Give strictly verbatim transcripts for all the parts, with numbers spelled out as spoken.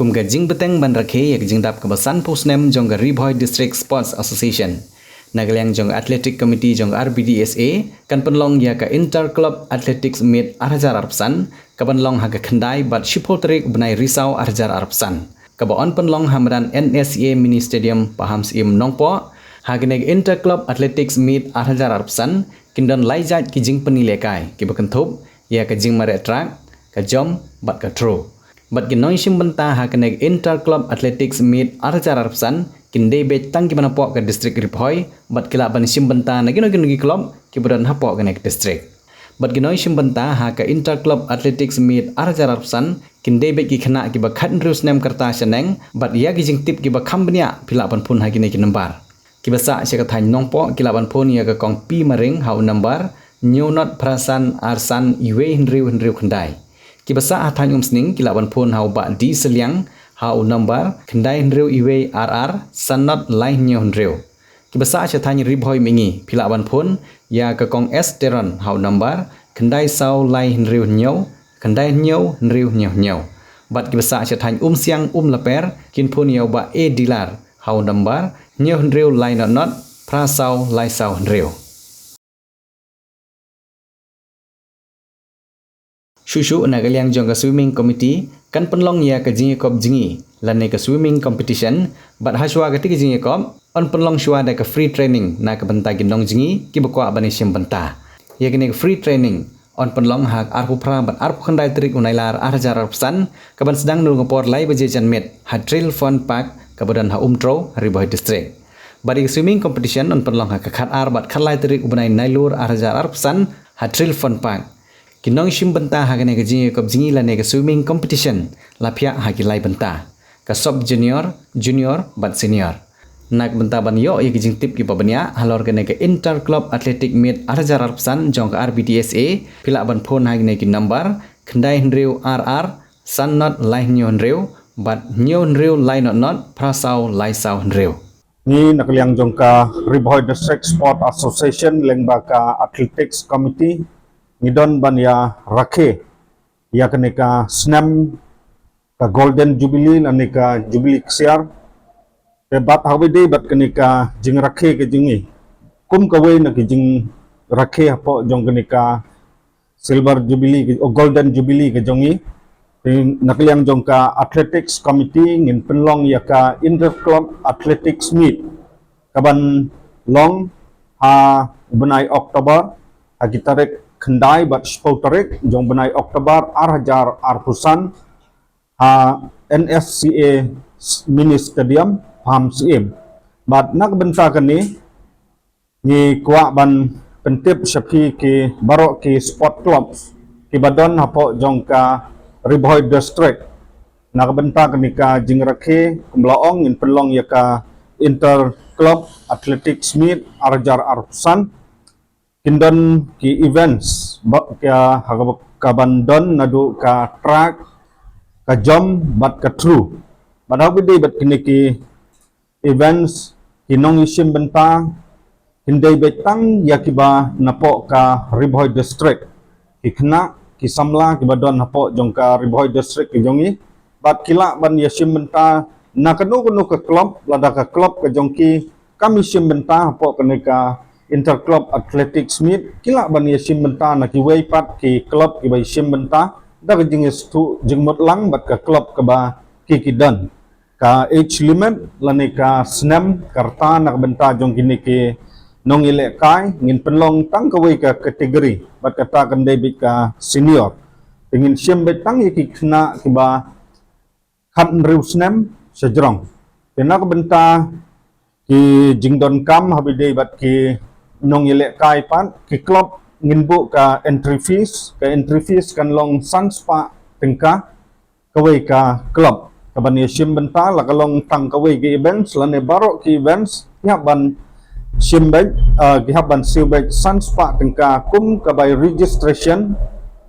Kum ka jingbteng ban rakhe ïa ka jingdap kaba sanphew snem jong ka Ri Bhoi District Sports Association, na ka liang jong ka Athletic Committee jong ka R B D S A kan pynlong ïa ka Inter Club Athletics Meet ar hajar arphew san, kaban long ha ka khyndai bad shiphew tarik u bnai Risaw ar hajar arphew san, kaba yn pynlong ha madan N S C A Mini Stadium, Pahamsyiem, Nongpoh. Ha kane ka Inter Club Athletics Meet ar hajar arphew san kin don lai jait ki jingpyni lehkai kiba kynthup ïa ka jingmareh track, ka jump bad ka throw. Bad ki nongshim bynta ha kane ka Inter Club Athletics Meet ar hajar arphew san kin dei beit tang kiba napoh ka district Ri Bhoi, bad ki lah ban shim bynta na kino kino ki club kiba don hapoh kane ka district. Bad ki nongshim bynta ha ka Inter Club Athletics Meet ar hajar arphew san kin dei beit ki khynnah kiba khathynriew snem ka rta shaneng, bad ïa ki jingtip kiba kham bniah phi lah ban phone ha kine ki nambar. Kiba sah sha ka thaiñ Nongpoh ki lah ban phone ïa ka Kong P Maring ha u nambar hynñiew not phra san ar san wei hynriew hynriew khyndai. Kiba sah ha thaiñ Umsning ki lah ban phone ha u Bah D Sylliang ha u nambar khyndai hynriew wei ar ar san not lai hynñiew hynriew. Kiba sah sha thaiñ Ri Bhoi Mihngi phi lah ban phone ïa ka Kong S Teron ha u nambar khyndai saw lai hynriew hynñiew, khyndai hynñiew hynriew hynñiew hynñiew. Bad kiba sah sha thaiñ Umsiang Umlaper kin phone ïa u Bah A Dilar ha u nambar hynñiew hynriew lai not not phra saw lai saw hynriew. Shuh shuh na ka liang jong ka swimming committee kan pynlong ïa ka jingïakop jngi lane ka swimming competition, bad hashwa kata ka jingïakop yn pynlong shuwa da ka free training na ka bynta ki nongjngi kiba kwah ban ïashim bynta. Ïa kane ka free training yn pynlong ha ka arphew phra bad arphew khyndai tarik u Nailar ar hajar arphew san, kaban sdang naduh ka por lai baje janmiet ha Thrill Fun Park kaba don ha Umtrew, Ri Bhoi District. Bad ïa ka swimming competition yn pynlong ha ka khatar bad khatlai tarik u bnai Nailur ar hajar arphew san ha Thrill Fun Park. Ki nongshim bynta ha kane ka jingïakop jngi lane ka swimming competition la phiah ha ki lai bynta, ka sub junior, junior bad senior. Na ka bynta ban ïoh ïa ki jingtip kiba bniah halor kane ka Inter Club Athletic Meet ar hajar arphew san jong ka R B D S A, phi lah ban phone ha kine ki nambar khyndai hynriew ar ar san not lai hynñiew hynriew bad hynñiew hynriew lai not not phra saw lai saw hynriew. Ngi na ka liang jong ka Ri Bhoi District Sport Association lyngba ka Athletics Committee ngi don ban ïa rakhe ïa kane ka snem ka Golden Jubilee lane ka Jubilee Ksiar. Te bad haba ïadei bad kane ka jingrakhe ka jong ngi, kum kawei na ki jingrakhe hapoh jong kane ka Silver Jubilee, o Golden Jubilee ka jong ngi, te na ka liang jong ka Athletics Committee ngin pynlong ïa ka Inter Club Athletics Meet kaban long ha u bnai October, ha ki tarik khyndai bad shiphew tarik jong u bnai October ar hajar arphew san, ha N S C A Mini Stadium, Pahamsyiem. Bad na ka bynta kane ngi kwah ban pyntip sha phi ki baroh ki sport clubs kiba don hapoh jong ka Ri Bhoi District. Na ka bynta kane ka jingrakhe, kumba la ong, ngin pynlong ïa ka Inter Club Athletics Meet ar hajar arphew san. Kin don ki events ba ka, ha ka, kaban don naduh ka track, ka jump bad ka throw. Bad haba ïadei bad kine ki events, ki nongïashim bynta kin dei beit tang ïa kiba napoh ka Ri Bhoi District. Ki khynnah ki samla kiba don hapoh jong ka Ri Bhoi District ka jong ngi, bad ki lah ban ïashim bynta na kano kano ka club, lada ka club ka jong ki kam ïashim bynta hapoh kane ka Inter Club Athletics Meet, ki lah ban ïashim bynta na kiwei pat ki club kiba ïashim bynta da ka jingïasngewthuh jingmut lang bad ka club kaba ki, ki don. Ka age limit lane ka snem ka rta na ka bynta jong kine ki nongïalehkai, ngin pynlong tang kawei ka category, bad kata kan dei beit ka senior. Te ngin shim beit tang ïa ki khynnah kiba khathynriew snem sha jrong. Te na ka bynta ki jingdonkam haba ïadei bad ki nongïalehkai pat, ki club ngin buh ka entry fees, ka entry fees kan long san spah tyngka kawei ka club. Kaban ïashim bynta, la ka long tang kawei ka events lane baroh ki events, ki hap ban shim beit, ah, ki hap ban siew beit san spah tyngka kum ka bai registration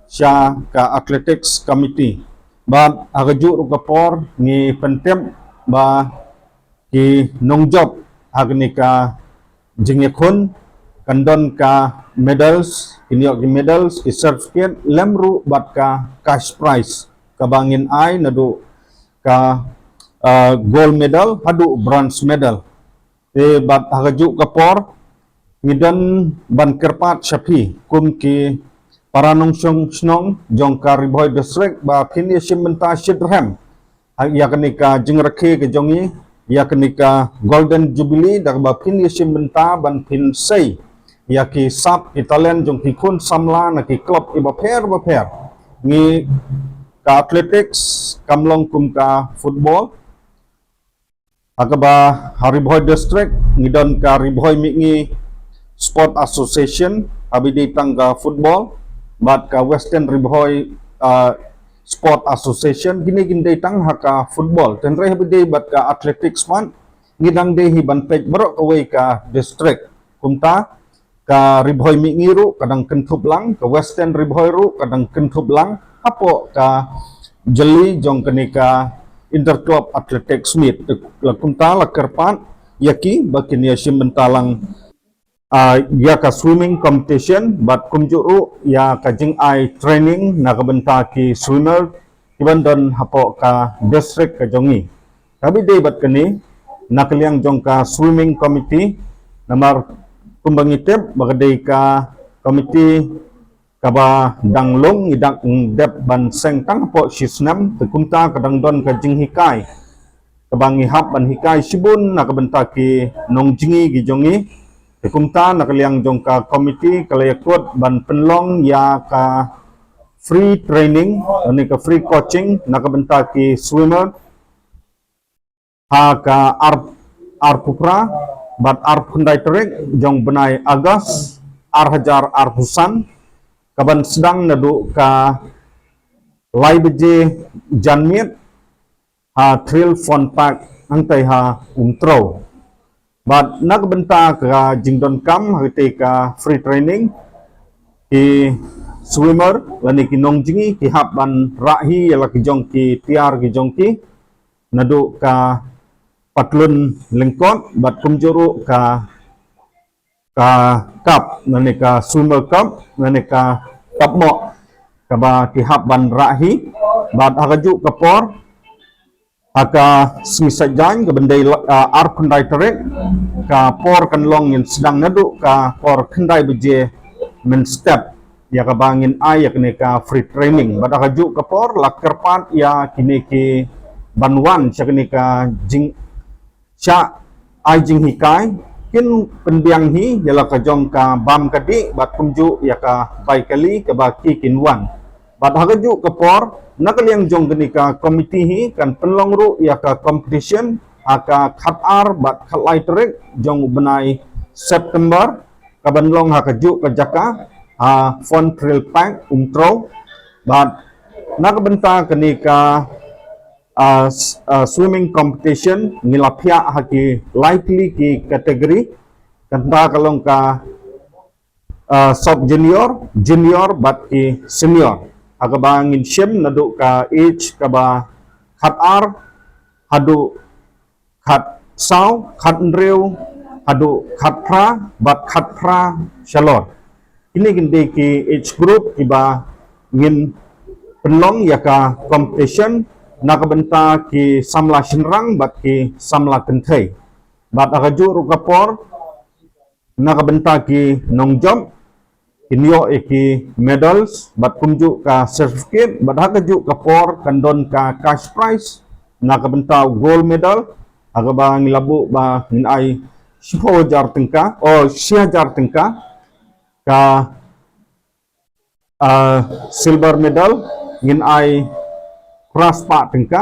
sha ka athletics committee. Bad ha kajuh ruh ka por ngi pyntip ba ki nongjop ha kane ka jingïakhun kan don ka medals, kin ïoh ki medals, ki certificate, lem ruh bad ka cash prize kaba ngin ai naduh ka, ah, gold medal haduh bronze medal. Te bad ha kajuh ka por ngi don ban kyrpad sha phi kum ki para nongshong shnong jong ka Ri Bhoi District ba phin ïa shim bynta shitrhem ha ïa kane ka jingrakhe ka jong ngi ïa kane ka Golden Jubilee da kaba phin ïa shim bynta ban phin sei ïa ki sap ki talent jong ki khun samla na ki club kiba pher ba pher. Ngi ka athletics kam long kum ka football. Ha kaba ha Ri Bhoi District ngi don ka Ri Bhoi Mihngi Sport Association, haba ïadei tang ka football, bad ka Western Ri Bhoi, ah, Sport Association, kine kin dei tang ha ka football. Hynrei haba ïadei bad ka athletics pat ngi dang dei hi ban peit baroh kawei ka district. Kumta ka Ri Bhoi Mihngi ruh ka dang kynthup lang, ka Western Ri Bhoi ruh ka dang kynthup lang hapoh ka jylli jong kane ka Inter Club Athletics Meet. La kumta la kyrpad ïa ki ba kin ïa shim bynta lang, ah, ïa ka swimming competition bad kumjuh ruh ïa ka jingai training na ka bynta ki swimmer kiban don hapoh ka district ka jong ngi. Haba ïadei bad kane na ka liang jong ka swimming committee, namar kumba ngi tip ba ka dei ka committee kaba dang long, ngi dang dep ban seng tang hapoh shi snem, te kumta ka dang don ka jinghikai kaba ngi hap ban hikai shibun na ka bynta ki nongjngi ki jong ngi. Te kumta na ka liang jong ka committee ka la ïakut ban pynlong ïa ka free training, lane ka free coaching na ka bynta ki swimmer ha ka ar, arphew phra bad arphew khyndai tarik jong bnai August ar hajar arphew san, kaban sdang naduh ka lai baje janmiet ha Thrill Fun Park hangtai ha Umtrew. Bad na ka bynta ka jingdonkam ha katei ka free training, ki swimmer lane ki nongjngi ki hap ban rah hi ïa la ki jong ki tiar ki jong ki, naduh ka patlun lyngkot bad kumjuh ruh ka, ka cup, lane ka swimmer cup, lane ka cup moh kaba ki hap ban rah hi. Bad ha kajuh ka por ha ka sngi Saitjaiñ kaban dei la, ah, arphew khyndai tarik, ka por kan long ngin sdang naduh ka por khyndai baje mynstep ïa kaba ngin ai ïa kane ka free training. Bad ha kajuh ka por la kyrpad ïa kine kiban wan sha kane ka jing, sha ai jinghikai, kin pynbiang hi ïa la ka jong ka bam ka dih bad kumjuh ïa ka bai kali kaba ki kin wan. Bad ha kajuh ka por na ka liang jong kane ka committee hi kan pynlong ruh ïa ka competition ha ka khatar bad khatlai tarik jong u bnai September, kaban long ha kajuh ka jaka ha Fun Thrill Park Umtrew. Bad na ka bynta kane ka, ah, s-, ah, swimming competition ngi la phiah ha ki lai tylli ki category, kata ka long ka, ah, sub junior, junior bad ki senior. Ha kaba ngin shim naduh ka age kaba khatar haduh khatsaw, khathynriew haduh khatphra bad khatphra shalor. Kine kin dei ki age group kiba ngin pynlong ïa ka competition na ka bynta ki samla shynrang bad ki samla kynthei. Bad ha kajuh ruh ka por na ka bynta ki nongjop kin ïoh ïa ki medals bad kumjuh ka certificate, bad ha kajuh ka por kan don ka cash prize na ka bynta u gold medal ha kaba ngi la buh ba ngin ai shiphew hajar tyngka, oh, shi hajar tyngka, ka, ah, silver medal ngin ai phra spah tyngka,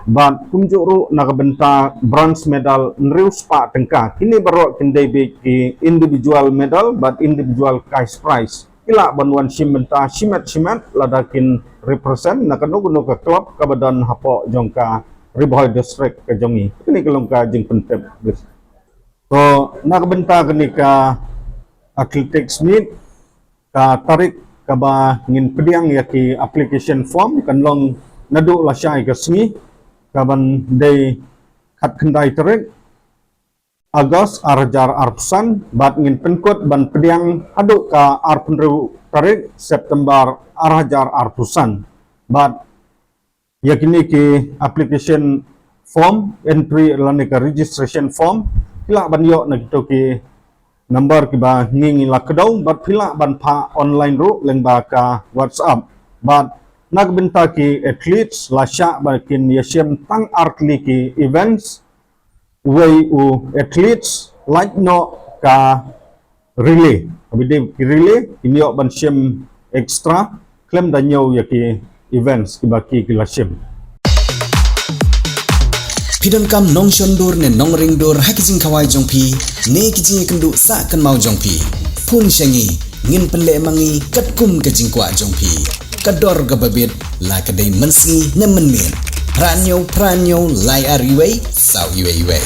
bad kumjuh ruh na ka bynta bronze medal hynriew spah tyngka. Kine baroh kin dei beit ki individual medal bad individual cash prize. Ki lah ban wan shim bynta shimet shimet lada kin represent na kano kano ka club kaba don hapoh jong ka Ri Bhoi District ka jong ngi. Kine ka long ka jingpyntip. So na ka bynta kane ka athletics meet, ka tarik kaba ngin pdiang ïa ki application form kan long naduh lashai ka sngi, kaban dei khatkhyndai tarik August ar hajar arphew san, bad ngin pynkut ban pdiang haduh ka arphew hynriew tarik September ar hajar arphew san. Bad ïa kine ki application form, entry lane ka registration form, phi lah ban ïoh na kito ki number kiba ngi ngi la kdew, bad phi lah ban phah online ruh lyngba ka WhatsApp. Bad na ka bynta ki athletes, la shah ba kin ïashim tang ar tylli ki events, uwei u athletes, lait noh ka relay. Kaba dei ki relay, kin ïoh ban shim extra, khlem da ñiew ïa ki events kiba ki ki la shim. Phi donkam nongshon dur ne nongring dur ha ki jingkhawai jong phi, ne ki jingïakynduh sah kynmaw jong phi? Phone sha ngi, ngin pynleh ma ngi katkum ka jingkwah jong phi. Ka dor kaba bit, la ka dei mynsngi ne mynmiet. Phra hynñiew phra hynñiew lai ar uwei saw uwei uwei.